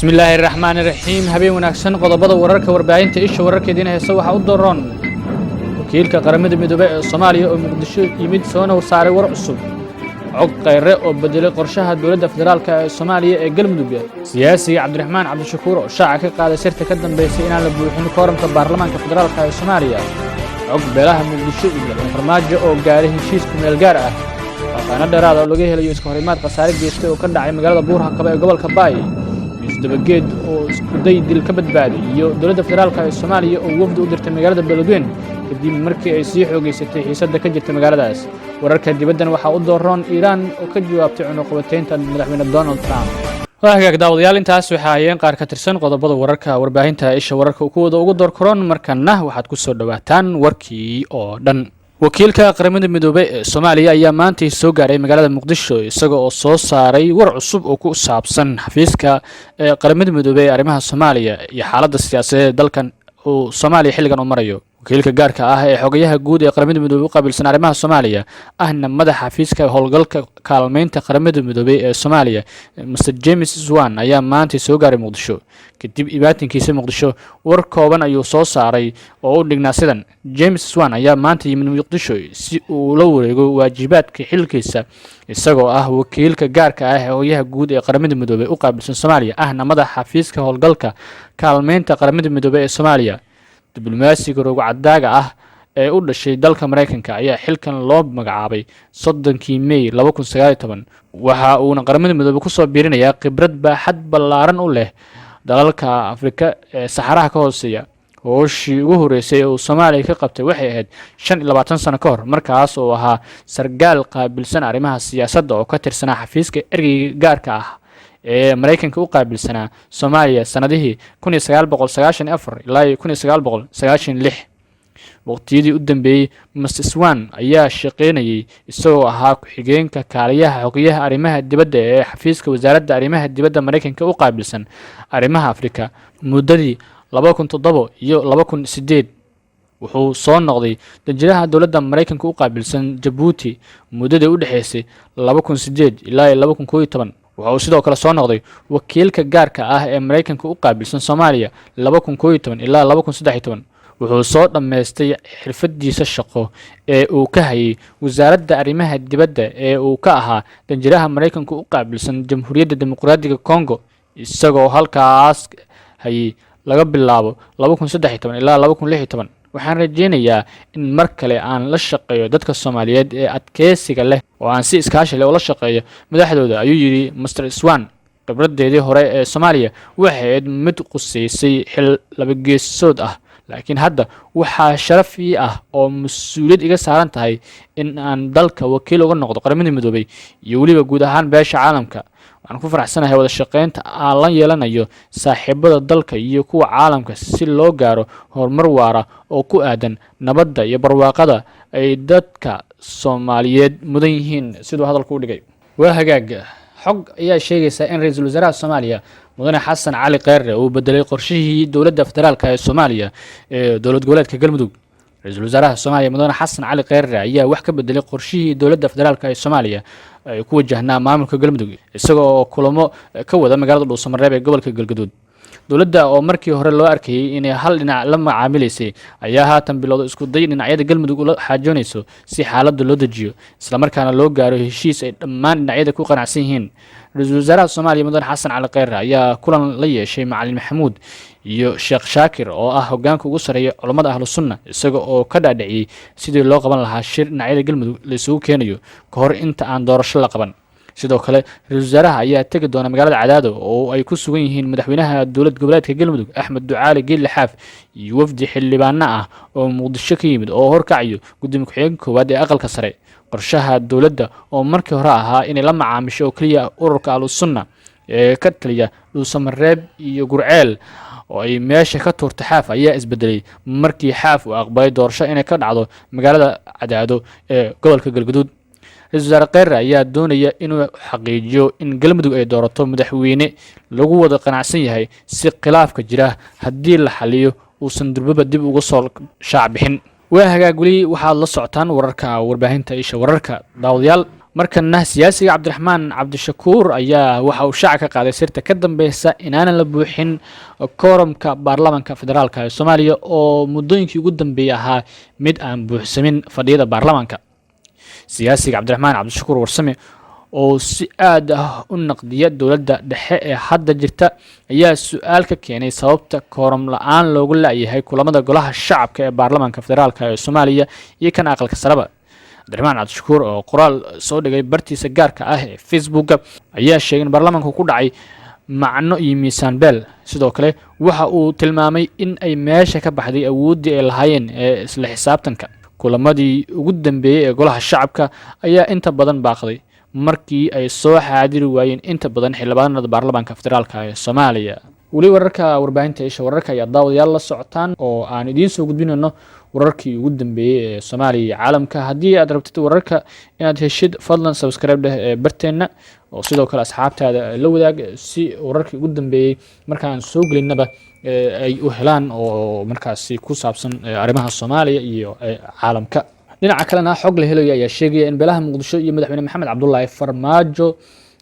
Bismillaahi raxmaani raxiim. Habeen wanaagsan. Qodobada wararka warbaahinta Isha Wararka idiin haysa waxaa u daroon: wakiilka Qaramada Midoobey ee Soomaaliya oo Muqdisho yimid soona saaray war cusub, cog Khayre oo bedelay qorshaha dowladda federaalka ee Soomaaliya ee Galmudug, siyaasiga Cabdiraxmaan Cabdishakuur oo shaaca ka qaaday sirta ka dambeysay inaan la buuxin kooramka baarlamaanka federaalka ee Soomaaliya, cog beelaha Muqdisho iyo Madaxweyne Farmaajo oo gaaray heshiis kumeel gaar ah, faahfaahino dheeraada oo laga helayo iska horimaad khasaare geystay oo ka dhacay magaalada Buurhakaba ee gobolka Baay, Dabageed oo iskuday dil ka badbaaday, iyo dowladda federaalka ee Soomaaliya oo wafdi u dirtay magaalada Beledweyne kadib markii ay sii xoogeysatay xiisadda ka jirta magaaladaas. Wararka dibaddan waxaa u dooroon Iiraan oo ka jawaabtay cunuqabateynta madaxweyne Donald Trump. Waa hagaag, daawadayaal, intaas waxaa hayeen qaar ka tirsan qodobada wararka warbaahinta Isha Wararka kuwooda ugu doorkaroon. Markana waxaad ku soo dhowaataan warkii oo dhan. Wakiilka Qaramada Midoobey ee Soomaaliya ayaa maantay soo gaaray magaalada Muqdisho, isaga oo soo saaray war cusub oo ku saabsan xafiiska ee Qaramada Midoobey ee arrimaha Soomaaliya iyo xaaladda siyaasadeed ee dalkan uu Soomaaliya xilligan u marayo. Wakiilka gaarka ah ee xogayaha guud ee Qaramada Midoobey u qaabilsan arrimaha Soomaaliya, ahna madaxa xafiiska howlgalka kaalmeynta Qaramada Midoobey ee Soomaaliya, Mr James Swan, ayaa maantay soo gaaray Muqdisho. Kadib imaatinkiisa Muqdisho, war kooban ayuu soo saaray oo u dhignaa sidan: James Swan ayaa maanta yimid Muqdisho si uu ula wareego waajibaadka xilkiisa, isagoo ah wakiilka gaarka ah ee xogayaha guud ee Qaramada Midoobey u qaabilsan Soomaaliya, ahna madaxa xafiiska howlgalka kaalmeynta Qaramada Midoobey ee Soomaaliya. Diblomaasiga rogcadaaga ah ee u dhashay dalka Maraykanka ayaa xilkan loo magacaabay 30-kii Mey 2019. Waxa uuna Qaramada Midoobey kusoo biirinayaa khibrad baaxad ballaaran u leh dalalka Afrika ee Saxaraha ka hooseeya. Hooshii ugu horreysay ee uu Soomaaliya ka qabtay waxay ahayd 25 sano ka hor, markaas oo ahaa sargaal qaabilsan arrimaha siyaasadda oo ka tirsanaa xafiiska ergeyga gaarka ah ee Maraykanka u qaabilsanaa Soomaaliya sanadihii 1994 ilaa iyo 1996. Waqtiyadii u dambeeyey, Mr Swan ayaa shaqeynayay isagoo ahaa ku-xigeenka kaaliyaha xogayaha arrimaha dibadda ee xafiiska wasaaradda arrimaha dibadda Maraykanka u qaabilsan arrimaha Afrika. Muddadii 2007 iyo 2008 wuxuu soo noqday danjiraha dowladda Maraykanka u qaabilsan Jabuuti. Muddadii u dhexeysay 2008 ilaa iyo 2011 waxa uu sidoo kale soo noqday wakiilka gaarka ah ee Maraykanka u qaabilsan Soomaaliya 2011 ilaa 2013. Wuxuu soo dhammaystay xirfadiisa shaqo ee uu ka hayay wasaaradda arrimaha dibadda ee uu ka ahaa danjiraha Maraykanka u qaabilsan Jamhuuriyadda Dimuqraadiga Congo, isagoo halkaas hayay laga bilaabo 2013 ilaa 2016. Waxaan rajeynayaa in mar kale aan la shaqeeyo dadka Soomaaliyeed ee adkeysiga leh oo aan si iskaashi leh ula shaqeeyo madaxdooda, ayuu yidhi Mr Swan. Khibradeedii hore ee Soomaaliya waxay ahayd mid quseysay xil labageesood ah, laakiin hadda waxaa sharaf ii ah oo mas-uuliyad iga saaran tahay in aan dalka wakiil uga noqdo Qaramada Midoobey iyo weliba guud ahaan beesha caalamka. Waxaan ku faraxsanahay wada shaqeynta aan la yeelanayo saaxiibada dalka iyo kuwa caalamka si loo gaaro horumar waara oo ku aadan nabadda iyo barwaaqada ay dadka Soomaaliyeed mudan yihiin, siduu hadalku u dhigay. Waa hagaag. Xog ayaa sheegaysa in ra-iisul wasaaraha Soomaaliya, mudane Xasan Cali Kheyre, uu bedelay qorshihii dowladda federaalka ee Soomaaliya ee dowlad goboleedka Galmudug. Ra-iisul wasaaraha Soomaaliya, mudane Xasan Cali Kheyre, ayaa wax ka bedelay qorshihii dowladda federaalka ee Soomaaliya ay ku wajahnaa maamulka Galmudug, isaga oo kulamo ka wada magaalada Dhuusamareeb ee gobolka Galgaduud. Dowladda oo markii hore loo arkayay inay hal dhinac la macaamilaysay ayaa haatan bilowda isku day dhinacyada Galmudug ula xaajoonayso si xaaladda loo dejiyo, islamarkaana loo gaaro heshiis ay dhammaan dhinacyada ku qanacsan yihiin. Ra-iisul wasaaraha Soomaaliya, mudane Xasan Cali Kheyre, ayaa kulan la yeeshay Macalin Maxamuud iyo Sheekh Shaakir oo ah hogaanka ugu sarreeya culammada Ahlu Sunna, isaga oo ka dhaadhiciyey sidii loo qaban lahaa shir dhinacyada Galmudug la isugu keenayo ka hor inta aan doorasho la qaban. Sidoo kale, ra-iisul wasaaraha ayaa tegi doona magaalada Cadaado oo ay ku sugan yihiin madaxweynaha dowlad goboleedka Galmudug, Axmed Ducaali Geelle Xaaf, iyo wafdi xildhibaano ah oo Muqdisho ka yimid oo horkacayo gudoomiye ku-xigeenka koowaad ee Aqalka Sare. Qorshaha dowladda oo markii hore ahaa inay la macaamisho oo keliya ururka Ahlusunna ee ka taliya Dhuusamareeb iyo Gurceel oo ay meesha ka tuurta Xaaf ayaa isbedelay markii Xaaf uu aqbalay doorasho inay ka dhacdo magaalada Cadaado ee gobolka Galgaduud. Ra-isul wasaare Kheyre ayaa doonaya inuu xaqiijiyo in Galmudug ay doorato madaxweyne lagu wada qanacsan yahay, si khilaafka jira haddii la xaliyo uusan durbaba dib uga soo shaac bixin. Waa hagaag, weli waxaad la socotaan wararka warbaahinta Isha Wararka, daawadayaal. Markana siyaasiga Cabdiraxmaan Cabdishakuur ayaa waxa uu shaaca ka qaaday sirta ka dambeysa inaanan la buuxin kooramka baarlamaanka federaalka ee Soomaaliya, oo muddooyinkii ugu dambeeyey ahaa mid aan buuxsamin fadhiyada baarlamaanka. Siyaasiga Cabdiraxmaan Cabdishakuur Warsame, oo si aad ah u naqdiya dowladda dhexe ee hadda jirta, ayaa su-aal ka keenay sababta kooram la-aan loogu la-yahay kulamada Golaha Shacabka ee baarlamaanka federaalka ee Soomaaliya iyo kan aqalka sareba. Cabdiraxmaan Cabdishakuur oo qoraal soo dhigay bartiisa gaarka ah ee Facebooka ayaa sheegay in baarlamaanku ku dhacay macno iyo miisaan beel. Sidoo kale waxa uu tilmaamay in ay meesha ka baxday awooddii ay lahaayeen ee isla xisaabtanka. Kulamadii ugu dambeeyey ee Golaha Shacabka ayaa inta badan baaqday markii ay soo xaadiri waayeen inta badan xildhibaanada baarlamaanka federaalka ee Soomaaliya. Weli wararka warbaahinta Isha Wararka ayaa daawadayaal la socotaan, oo aan idiin soo gudbinayno wararkii ugu dambeeyey ee Soomaaliya iyo caalamka. Haddii aad rabtid wararka inaad heshid, fadlan subscribe dheh ee barteenna, oo sidoo kale asxaabtaada la wadaag, si wararkii ugu dambeeyey markaan soo gelinaba ay u helaan, oo markaasi ku saabsan arrimaha Soomaaliya iyo caalamka. Dhinaca kalena, xog la helaya ayaa sheegaya in beelaha Muqdisho iyo Madaxweyne Maxamed Cabdulaahi Farmaajo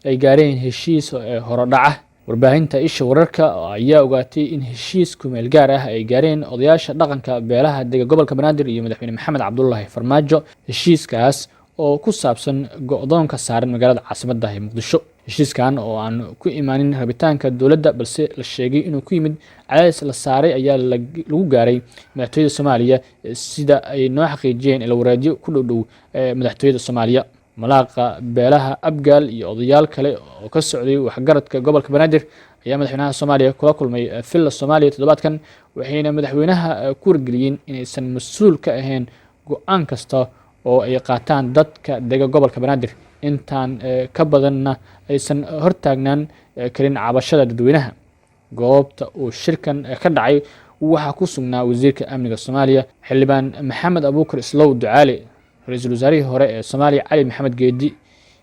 ay gaareen heshiis horodhaca. Warbaahinta Isha Wararka ayaa ogaatay in heshiis kumeel gaar ah ay gaareen odayaasha dhaqanka beelaha dega gobolka Banaadir iyo Madaxweyne Maxamed Cabdulaahi Farmaajo, heshiiskaas oo ku saabsan go-doonka saaran magaalada caasimadda ee Muqdisho. Heshiiskan oo aan ku imaanin rabitaanka dowladda, balse la sheegay inuu ku yimid cadaadis la saaray, ayaa lagu gaaray madaxtooyada Soomaaliya, sida ay noo xaqiijiyeen ilawareedyo ku dhow dhow madaxtooyada Soomaaliya. Malaaqa beelaha Abgaal iyo odayaal kale oo ka socday waxgaradka gobolka Banaadir ayaa madaxweynaha Soomaaliya kula kulmay Villa Soomaaliya toddobaadkan, waxayna madaxweynaha ku wargeliyeen inaysan mas-uul ka ahayn go-aan kasta oo ay qaataan dadka dega gobolka Banaadir, intaan ka badanna aysan hortaagnaan karin cabashada dadweynaha. Goobta uu shirkan ka dhacay waxaa ku sugnaa wasiirka amniga Soomaaliya, Xildhibaan Maxamed Abuukar Islow Ducaale, ra-iisul wasaarihii hore ee Soomaaliya Cali Maxamed Geedi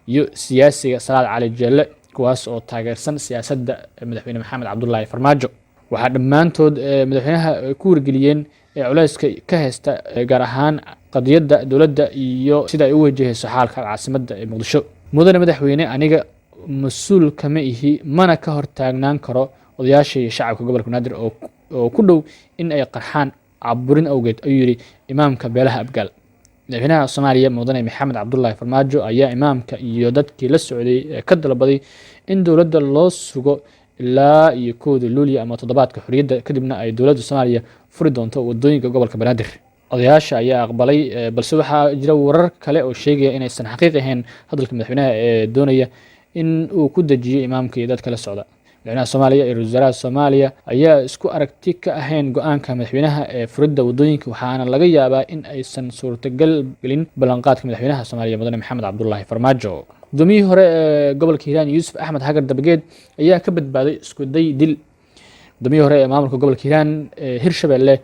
iyo siyaasiga Salaad Cali Jeelle, kuwaas oo taageersan siyaasadda Madaxweyne Maxamed Cabdulaahi Farmaajo. Waxaa dhammaantood madaxweynaha ku wargeliyeen culeyska ka haysta, gaar ahaan qadiyadda dowladda iyo sida ay u wajahayso xaalka caasimadda ee Muqdisho. "Mudane madaxweyne, aniga mas-uul kama ihi mana ka hortaagnaan karo odayaasha iyo shacabka gobolka Banaadir oo ku dhow in ay qarxaan caburin awgeed," ayuu yidhi imaamka beelaha Abgaal. Madaxweynaha Soomaaliya, Mudane Maxamed Cabdulaahi Farmaajo, ayaa imaamka iyo dadkii la socday ka dalbaday in dowladda loo sugo ilaa iyo 1da Luuliya ama toddobaadka xorriyadda, kadibna ay dowladda Soomaaliya furi doonto wadooyinka gobolka Banaadir. Odayaasha ayaa aqbalay, balse waxaa jira warar kale oo sheegaya inaysan xaqiiq ahayn hadalka madaxweynaha ee doonaya in uu ku dejiyo imaamka iyo dadka la socda. Madaxweynaha Soomaaliya iyo ra-iisul wasaaraha Soomaaliya ayaa isku aragti ka ahayn go-aanka madaxweynaha ee furidda wadooyinka, waxaana laga yaabaa in aysan suurtagal gelin ballanqaadka madaxweynaha Soomaaliya, Mudane Maxamed Cabdulaahi Farmaajo. Gudoomiyihii hore ee gobolka Hiiraan, Yuusuf Axmed Hagar Dabageed, ayaa ka badbaaday isku day dil. Gudoomiyihii hore ee maamulka gobolka Hiiraan ee Hirshabelle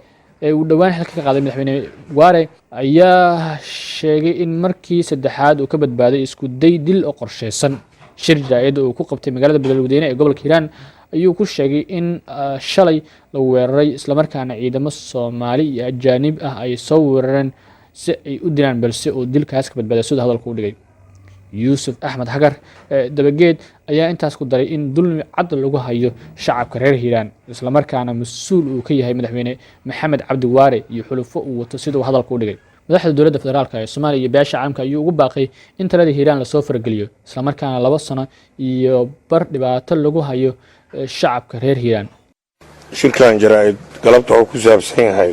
ee uu dhowaan xilka ka qaaday Madaxweyne Waare ayaa sheegay in markii saddexaad uu ka badbaaday isku day dil oo qorsheysan. Shir jaraa'id uu ku qabtay magaalada Beledweyne ee gobolka Hiiraan ayuu ku sheegay in shalay la weeraray, islamarkaana ciidamo Soomaali iyo ajaanib ah ay soo weerareen si ay u dilaan, balse uu dilkaas ka badbaaday, sida hadalka u dhigay. Yuusuf Axmed Hagar Dabageed ayaa intaas ku daray in dulmi cad lagu hayo shacabka reer Hiiraan, islamarkaana mas-uul uu ka yahay Madaxweyne Maxamed Cabdi Waare iyo xulufo uu wato, sida uu hadalka u dhigay. Madaxda dowladda federaalka ee Soomaaliya iyo beesha caalamka ayuu ugu baaqay in talada Hiiraan lasoo farageliyo, islamarkaana 2 sano iyo bar dhibaato lagu hayo shacabka reer Hiiraan. Shirkan jaraa'id galabta wuxuu ku saabsan yahay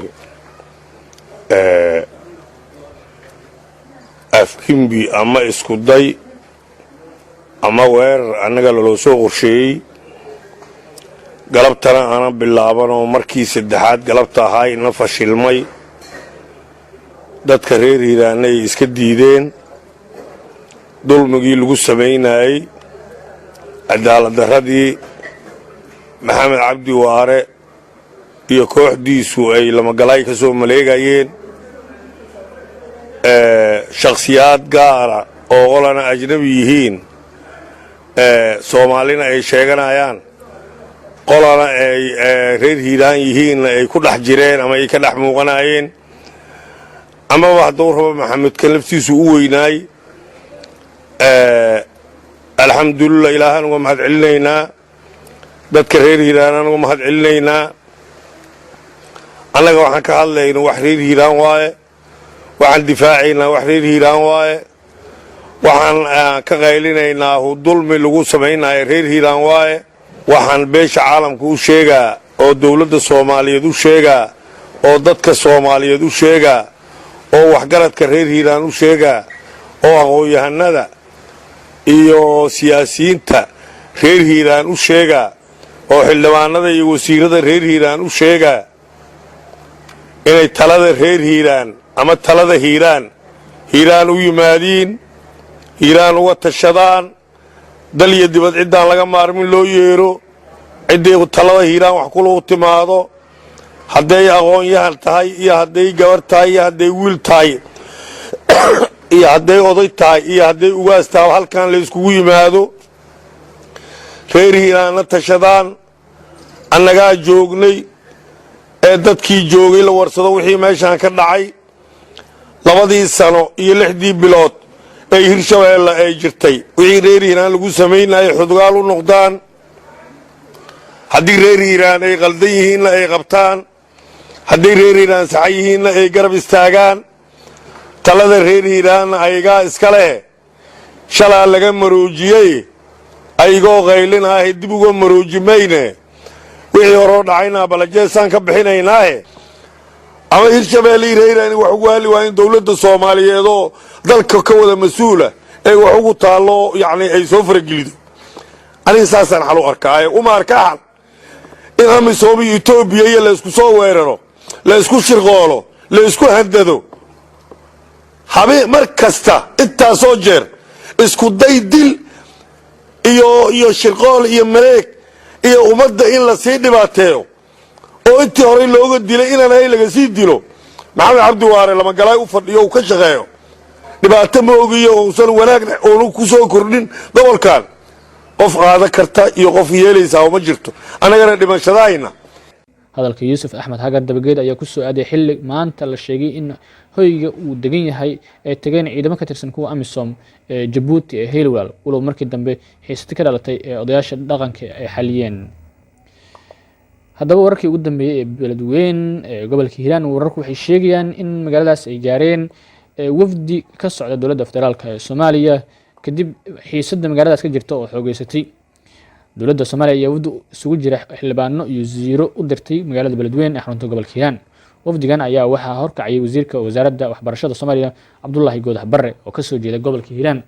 afgembi ama isku day ama weerar annaga laloo soo qorsheeyey, galabtana aanan bilaabanoo markii saddexaad galabta ahaa ina fashilmay, dadka reer Hiiraanna ay iska diideen dulmigii lagu samaynayey, cadaaladdarradii Maxamed Cabdi Waare iyo kooxdiisu ay lamagalaay ka soo maleegayeen, shakhsiyaad gaara oo qolana ajnabi yihiin, Soomaalina ay sheeganayaan, qolana ay reer Hiiraan yihiinna ay ku dhex jireen ama ay ka dhex muuqanayeen, amaba hadduu rabo Maxamedkan laftiisu u weynaay. Alxamdulilah, Ilaahaan uga mahad celinaynaa, dadka reer Hiiraanaan uga mahad celinaynaa. Annaga waxaan ka hadlayno wax reer Hiiraan waaye, waxaan difaacaynaa wax reer Hiiraan waaye, waxaan ka qaylinaynaa dulmi lagu samaynayo reer Hiiraan waaye. Waxaan beesha caalamka u sheegaa oo dowladda Soomaaliyeed u sheegaa oo dadka Soomaaliyeed u sheegaa oo waxgaradka reer Hiiraan u sheegaa oo aqoon-yahanada iyo siyaasiyiinta reer Hiiraan u sheegaa oo xildhibaanada iyo wasiirada reer Hiiraan u sheegaa inay talada reer Hiiraan ama talada Hiiraan Hiiraan u yimaadiin, Hiiraan uga tashadaan. Dal iyo dibad ciddaan laga maarmin loo yeero, ciddii talada Hiiraan wax kula timaado, hadday aqoon-yahan tahay iyo hadday gabar tahay iyo hadday wiil tahay iyo hadday oday tahay iyo hadday ugaas tahay, halkan la iskugu yimaado, reer Hiiraanna tashadaan. Annagaa joognay ee dadkii joogay la warsado wixii meeshaan ka dhacay 2dii sano iyo 6dii bilood ee Hirshabeelle ay jirtay, wixii reer Hiiraan lagu samaynayay xudgaal u noqdaan. Haddii reer Hiiraan ay qaldan yihiinna ay qabtaan, haddii reer Hiiraan saxan yihiinna ay garab istaagaan. Talada reer Hiiraanna ayagaa iska leh. Shalaa laga maroojiyey, ayagoo qaylinaahe dib uga marooji mayne. Wixii horoo dhacayna apology-saan ka bixinaynaahe. Ama Hirshabeelle iyo reer Hiiraan wax ugu hali waa in dowladda Soomaaliyeed oo dalka ka wada mas-uula ee wax ugu taallo, yacni ay soo faragelido. Aniga saasaan xal u arkaaye. Uma arkaa xal in AMISOM iyo Etoobiya iyo la isku soo weeraro, la isku shirqoolo, la isku handado habe mar kasta. Intaasoo jeer isku day dil iyo shirqool iyo maleeg iyo ummadda in lasii dhibaateeyo oo intii horey looga dilay inaan hay laga sii dilo. Maxamed Cabdi Waare lamagalaay u fadhiyo uu ka shaqeeyo dhibaato ma ogiyo uusan wanaagna uunu ku soo kordhin gobolkan. Qof qaada karta iyo qof yeelaysaa uma jirto, annagana dhimashadahayna. Hadalka Yuusuf Axmed Hagar Dabageed ayaa kusoo aaday xilli maanta la sheegay in hoyga uu degan yahay ay tageen ciidamo ka tirsan kuwa AMISOM ee Jabuuti ee Hiilwalaal, walow markii dambe xiisad ka dhalatay ee odayaasha dhaqanka ay xaliyeen. Haddaba wararkii ugu dambeeyey ee Beledweyn ee gobolka Hiiraan, wararku waxay sheegayaan in magaaladaas ay gaareen wafdi ka socda dowladda federaalka ee Soomaaliya, kadib xiisadda magaaladaas ka jirta oo xoogeysatay. Dowladda Soomaaliya ayaa wafdi isugu jira xildhibaano iyo wasiiro u dirtay magaalada Beledweyn ee xarunta gobolka Hiiraan. Wafdigan ayaa waxaa horkacayay wasiirka wasaaradda waxbarashada Soomaaliya, Cabdulaahi Goodax Barre, oo kasoo jeeda gobolka Hiiraan.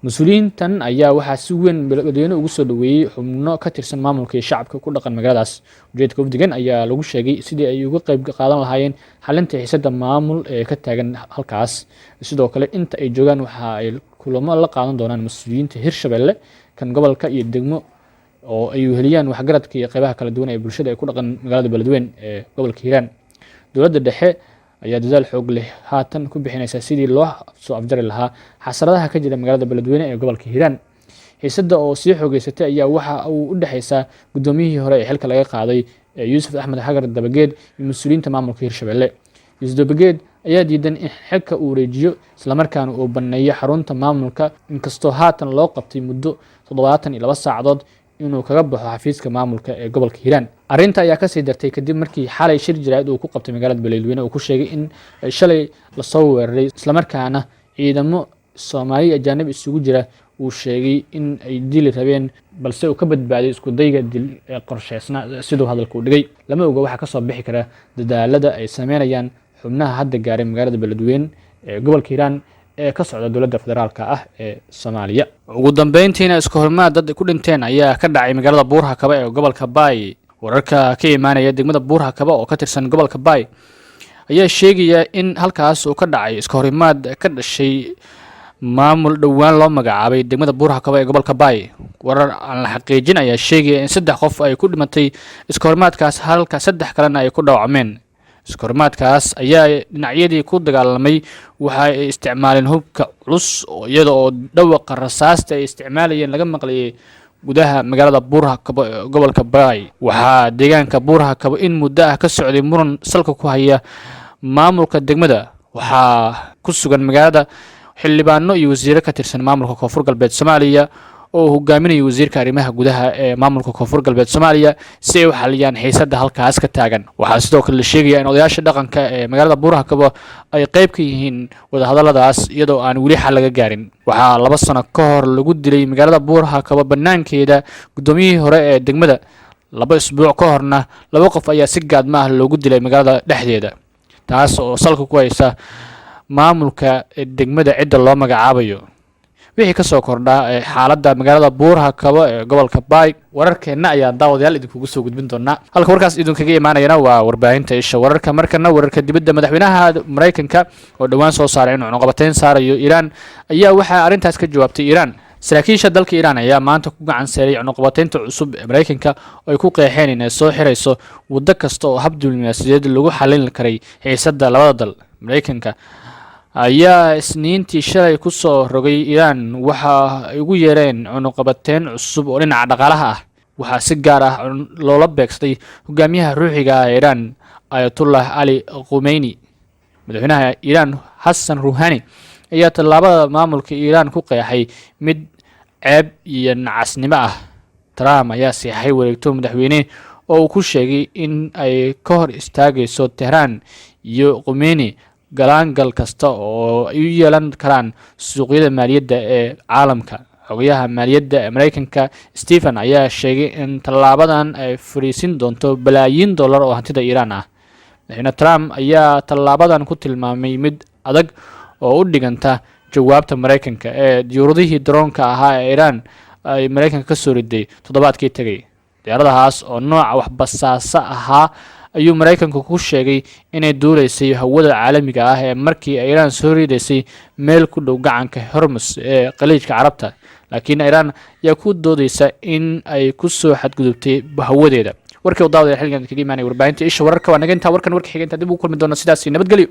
Mas-uuliyiintan ayaa waxaa si weyn Beledweyne ugu soo dhaweeyey xubno ka tirsan maamulka iyo shacabka ku dhaqan magaaladaas. Ujeedka wafdigan ayaa lagu sheegay sidii ay uga qayb qaadan lahaayeen xalinta xiisadda maamul ee ka taagan halkaas. Sidoo kale inta ay joogaan waxa ay kulamo la qaadan doonaan mas-uuliyiinta Hirshabelle, kan gobolka iyo degmo, oo ay weheliyaan waxgaradka iyo qeybaha kala duwan ee bulshada ee ku dhaqan magaalada Beledweyne ee gobolka Hiiraan. Dowladda dhexe ayaa dadaal xoog leh haatan ku bixinaysa sidii loo soo afjari lahaa xasaradaha ka jira magaalada Beledweyne ee gobolka Hiiraan. Xiisadda oo sii xoogeysatay ayaa waxa uu u dhexeysaa guddoomiyihii hore ee xilka laga qaaday ee Yuusuf Axmed Xagar Dabageed iyo mas-uuliyiinta maamulka Hirshabelle. Yuusuf Dabageed ayaa diidan in xilka uu wareejiyo, islamarkaana uu baneeyo xarunta maamulka, inkastoo haatan loo qabtay muddo 72 saacadood inuu kaga baxo xafiiska maamulka ee gobolka Hiiraan. Arrinta ayaa kasii dartay kadib markii xalay shir jaraa'id uu ku qabtay magaalada Beledweyne uu ku sheegay in shalay lasoo weeraray, islamarkaana ciidamo Soomaali ajaanib isugu jira uu sheegay in ay dili rabeen, balse uu ka badbaaday isku dayga dil ee qorsheysna, siduu hadalka u dhigay. Lama oga waxaa kasoo bixi kara dadaalada ay sameynayaan xubnaha hadda gaaray magaalada Beledweyne ee gobolka Hiiraan ee ka socda dowladda federaalka ah ee Soomaaliya. Ugu dambeyntiina, isku hormaad dad ku dhinteen ayaa ka dhacay magaalada Buurhakaba ee gobolka Baay. Wararka ka imaanaya degmada Buurhakaba oo ka tirsan gobolka Baay ayaa sheegaya in halkaas uu ka dhacay iska horimaad ka dhashay maamul dhowaan loo magacaabay degmada Buurhakaba ee gobolka Baay. Warar aan la xaqiijin ayaa sheegaya in saddex qof ay ku dhimatay iska horimaadkaas, halka saddex kalena ay ku dhaawacmeen. Iska horimaadkaas ayaa dhinacyadii ku dagaalamay waxa ay isticmaaleen hubka culus, iyada oo dhawaqa rasaasta ay isticmaalayeen laga maqlayay gudaha magaalada Buurhakabo ee gobolka Baay. Waxaa deegaanka Buurhakabo in muddo ah ka socday muran salka ku haya maamulka degmada. Waxaa ku sugan magaalada Xildhibaano iyo wasiiro ka tirsan maamulka Koonfur Galbeed Soomaaliya oo uu hogaaminayo wasiirka arrimaha gudaha ee maamulka Koonfur Galbeed Soomaaliya si ay u xaliyaan xiisadda halkaas ka taagan. Waxaa sidoo kale la sheegaya in odayaasha dhaqanka ee magaalada Buurhakaba ay qayb ka yihiin wadahadalladaas, iyadoo aan weli xal laga gaarin. Waxaa 2 sano ka hor lagu dilay magaalada Buurhakaba banaankeeda guddoomiyihii hore ee degmada. 2 isbuuc ka horna laba qof ayaa si gaadma ah loogu dilay magaalada dhexdeeda, taas oo salka ku haysa maamulka degmada cidda loo magacaabayo. Wixii kasoo kordhaa ee xaaladda magaalada Buurhakaba ee gobolka Baay, wararkeenna ayaan daawadayaal idinkugu soo gudbin doonaa. Halka warkaas idinkaga imaanayana waa warbaahinta Isha Wararka. Markana wararka dibadda. Madaxweynaha Maraykanka oo dhowaan soo saaray inuu cunuqabateyn saarayo Iiraan ayaa waxaa arrintaas ka jawaabtay Iiraan. Saraakiisha dalka Iiraan ayaa maanta ku gacan seeray cunuqabateynta cusub ee Maraykanka oo ay ku qeexeen inay soo xirayso waddo kasta oo hab diblomaasiyadeed lagu xalin karay xiisadda labada dal. Maraykanka ayaa Isniintii shalay ku soo rogay Iiraan waxa ay ugu yeereen cunuqabateyn cusub oo dhinaca dhaqaalaha ah. Waxaa si gaar ah loola beegsaday hogaamiyaha ruuxiga ah ee Iiraan, Ayatullah Ali Khumeyni. Madaxweynaha Iiraan Xasan Ruuhani ayaa tallaabada maamulka Iiraan ku qeexay mid ceeb iyo nacasnimo ah. Trump ayaa saxiixay wareegto madaxweyne oo uu ku sheegay in ay ka hor istaagayso Tehraan iyo Khumeyni galaangal kasta oo ay u yeelan karaan suuqyada maaliyadda ee caalamka. Xogayaha maaliyadda ee Maraykanka Stephen ayaa sheegay in tallaabadan ay fariisin doonto balaayiin dollar oo hantida Iiraan ah. Madaxweyne Trump ayaa tallaabadan ku tilmaamay mid adag oo u dhiganta jawaabta Maraykanka ee diyuuradihii daroonka ahaa ee Iiraan ay Maraykanka ka soo riday toddobaadkii tegay. Diyaaradahaas oo nooca waxbasaasa ahaa ayuu Maraykanku ku sheegay inay duuleysay hawada caalamiga ah ee markii ay Iiraan soo ridaysay meel ku dhow gacanka Hormus ee Khaliijka Carabta, laakiin Iiraan ayaa ku doodeysa in ay ku soo xadgudubtay hawadeeda. Warkii daawada xilligan kaga imaanaya warbaahinta Isha Wararka waa naga intaa. Warkan warka xiga intaa dib ugu kulmi doono, sidaasi nabadgelyo.